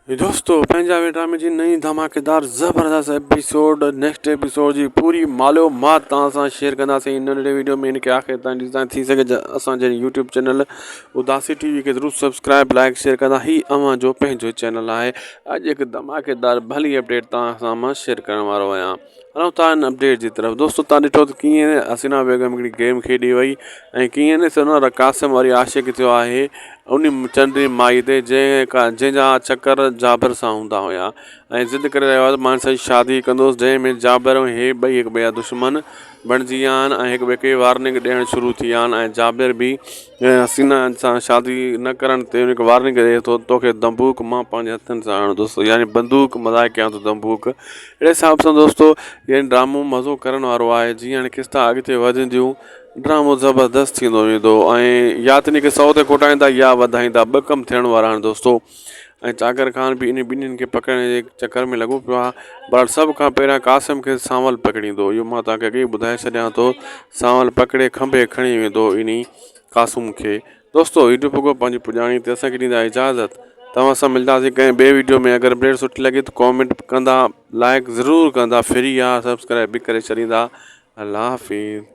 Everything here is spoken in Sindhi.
دوستو پنهنجا وي ڊرامي جي نئين ڌماڪيدار زبردست ايپيسوڊ نيڪسٽ ايپيسوڊ جي پوري معلومات توهان سان شيئر ڪنداسين هن ننڍڙي ويڊيو ۾ هن کي آخر تائين ڏسندا ٿي سگهي اسان جي يوٽيوب چينل اداسي ٽي وي کي ضرور سبسڪرائب لائڪ شيئر ڪندا هي اوهان جو پنهنجو چينل آهي اڄ هڪ ڌماڪيدار ڀلي اپڊيٽ توهان سان مان شيئر ڪرڻ وارو آهيان هلون ٿا ان اپڊيٽ جي طرف دوستو تان ڏٺو ته ڪيئن حسينا بيگم هڪڙي گيم کيڏي وئي ۽ ڪيئن نه سنو قاسم وري عاشق ٿيو آهي ان چنڊي مائي تي جنهن کان جنهن جا چڪر جابر سان هوندا هيا ۽ ضد ڪري رهيو آهي ته مان سان شادي ڪندوس جنهن ۾ جابر ۽ هي ٻئي هڪ ٻئي جا دشمن بڻجي ويا آهن ۽ هڪ ٻئي کي وارننگ ڏيڻ شروع ٿي ويا آهن ۽ جابر به حسينا سان شادي نه ڪرڻ تي هن کي وارننگ ڏئي ٿو توکي دنبوق مان پنهنجي هٿن سان هڻندس يعني بندوق مذاق ڪيان ٿو دنبوق اهڙي حساب سان دوستو يعني ڊرامو مزو ڪرڻ وارو آهي جيئن هاڻي قسطا اڳتي وڌنديون ڊرامو زبردست ٿيندو ويندو ۽ يا ته ان کي سو تي کوٽائيندا يا وڌائيندا ٻه ڪم ٿيڻ وارا آهن دوستو ۽ چاڪر خان به انهن ٻنهين کي پڪڙڻ جي چڪر ۾ لڳو پيو آهي پر سڀ کان پهريان قاسم کي سانول پڪڙيندو اهو مان توهان کي اڳي ئي ٻڌائي ڇڏيان ٿو سانول پڪڙي کنڀي کڻي ويندو انهي قاسم کي دوستو ويڊيو پڳو پنهنجي پڄاڻي تي اسان کي ڏيندا اجازت توهان سان ملنداسين ڪنهن ٻي ويڊيو ۾ اگر اپڊيٽ سٺي لڳي ته ڪامينٽ ڪندا لائڪ ضرور ڪندا فري آ سبسڪرائب به ڪري ڇڏيندا الله حافظ.